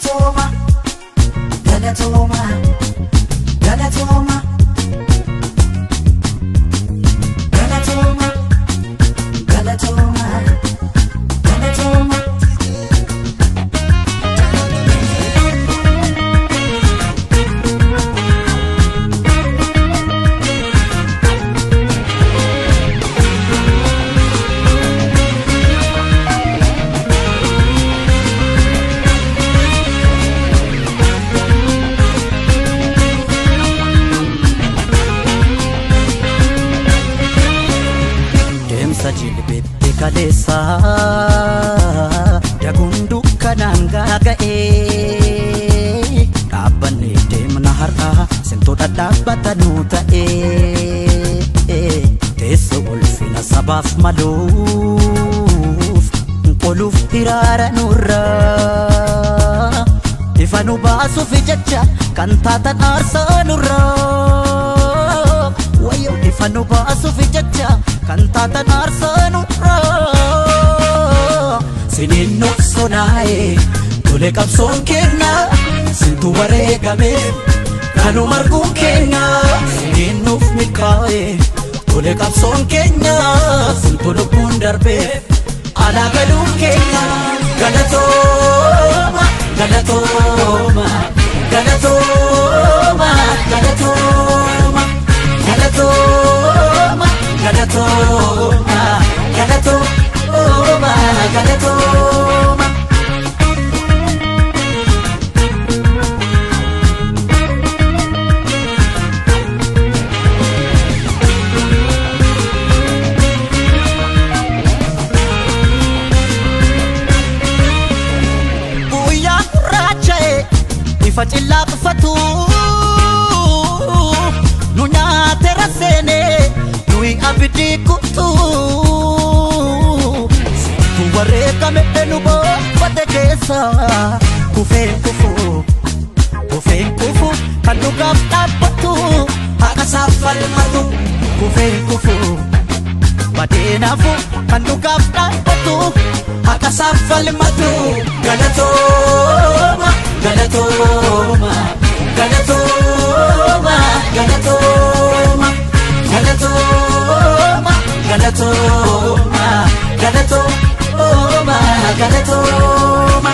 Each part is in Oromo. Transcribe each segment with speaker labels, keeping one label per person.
Speaker 1: Galatooma, galatooma, galatooma. Galatooma, galatooma, galatooma.
Speaker 2: Deemsa jilbeetti kaleessa daguun dukkanaan gaaga'ee, dhaabbannee deemna har'a sintuu dhadhaabbata nuu ta'ee, teessoo ulfina sabaaf maluuf qoluuf hiraara nurraa, ifa nu baasuuf jecha kan taatan aarsaa nurraa, wayyoo, ifa nu baasuuf jecha kan taatan aarsaa nurraa. Siniin nuuf sonaa'e tole qabsoon keenya, sintu wareegame kanuma arguun keenya. Siniin nuuf milkaa'e tole qabsoon keenya, sintu lubbuun darbee alaa galuun keenya. Galatooma, galatooma, galatooma, galatooma, galatooma, galatooma, galatooma, galatooma. Guyyaa gurraacha'e ifa cillaa qufatu nu nyaateera seene nuyi abidii kutu. Sintu wareegame nu boonfate keessa, kufeen kufu, kufeen kufu, kan dhugaaf dhaabbatu haqa isaaf falmatu. Kufeen kufu, badeenaafu, kan dhugaaf dhaabbatu haqa isaaf falmatu. Galatooma, galatooma, galatooma, galatooma, galatooma, galatooma, galatooma, galatooma.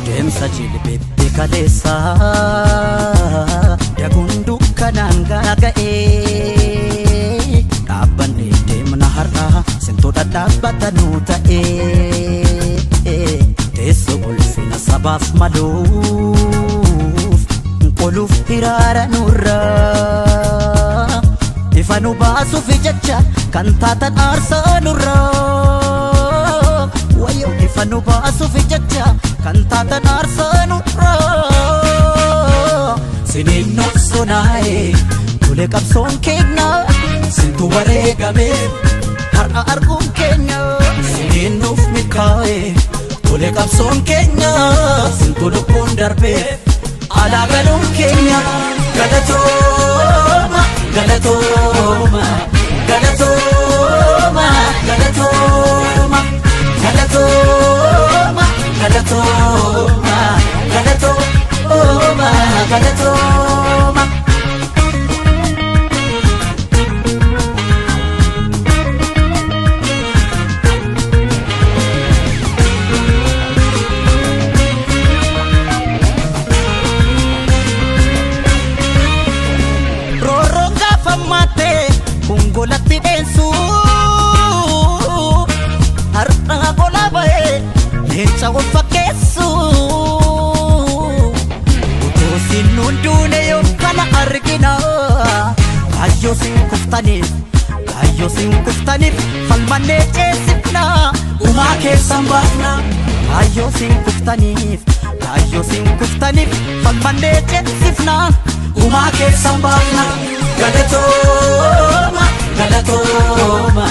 Speaker 2: Deemsa jilbeetti kaleessa daguun dukkanaan gaaga'ee, dhaabbannee deemna har'a sintuu dhadhaabbata nuu ta'ee, teessoo ulfina sabaaf maluuf qoluuf hiraara nurraa, ifa nu baasuuf jecha kan taatan aarsaa nurraa, wayyoo, ifa nu baasuuf jecha kan taatan aarsaa nurraa. Siniin nuuf sonaa'e tole qabsoon keenya, sintu wareegame har'a arguun keenya. Siniin nuuf milkaa'e tole qabsoon keenya, sintu lubbuun darbee alaa galuun keenya. Galatooma, galatooma, galatooma, galatooma, galatooma, galatooma, galatooma, galatooma. Roorroon gaafa maattee kun golatti dheensu, har'a gola ba'ee leenca wal fakkeessu. Utuu sin nuun duune yoo kana argina, kaayyoo sin kuftaniif, kaayyoo sin kuftaniif falmannee ceesifna, gumaa keessan baafna. Kaayyoo sin kuftaniif, kaayyoo sin kuftaniif falmannee ceesifna, gumaa keessan baafna. Galatooma, galatooma.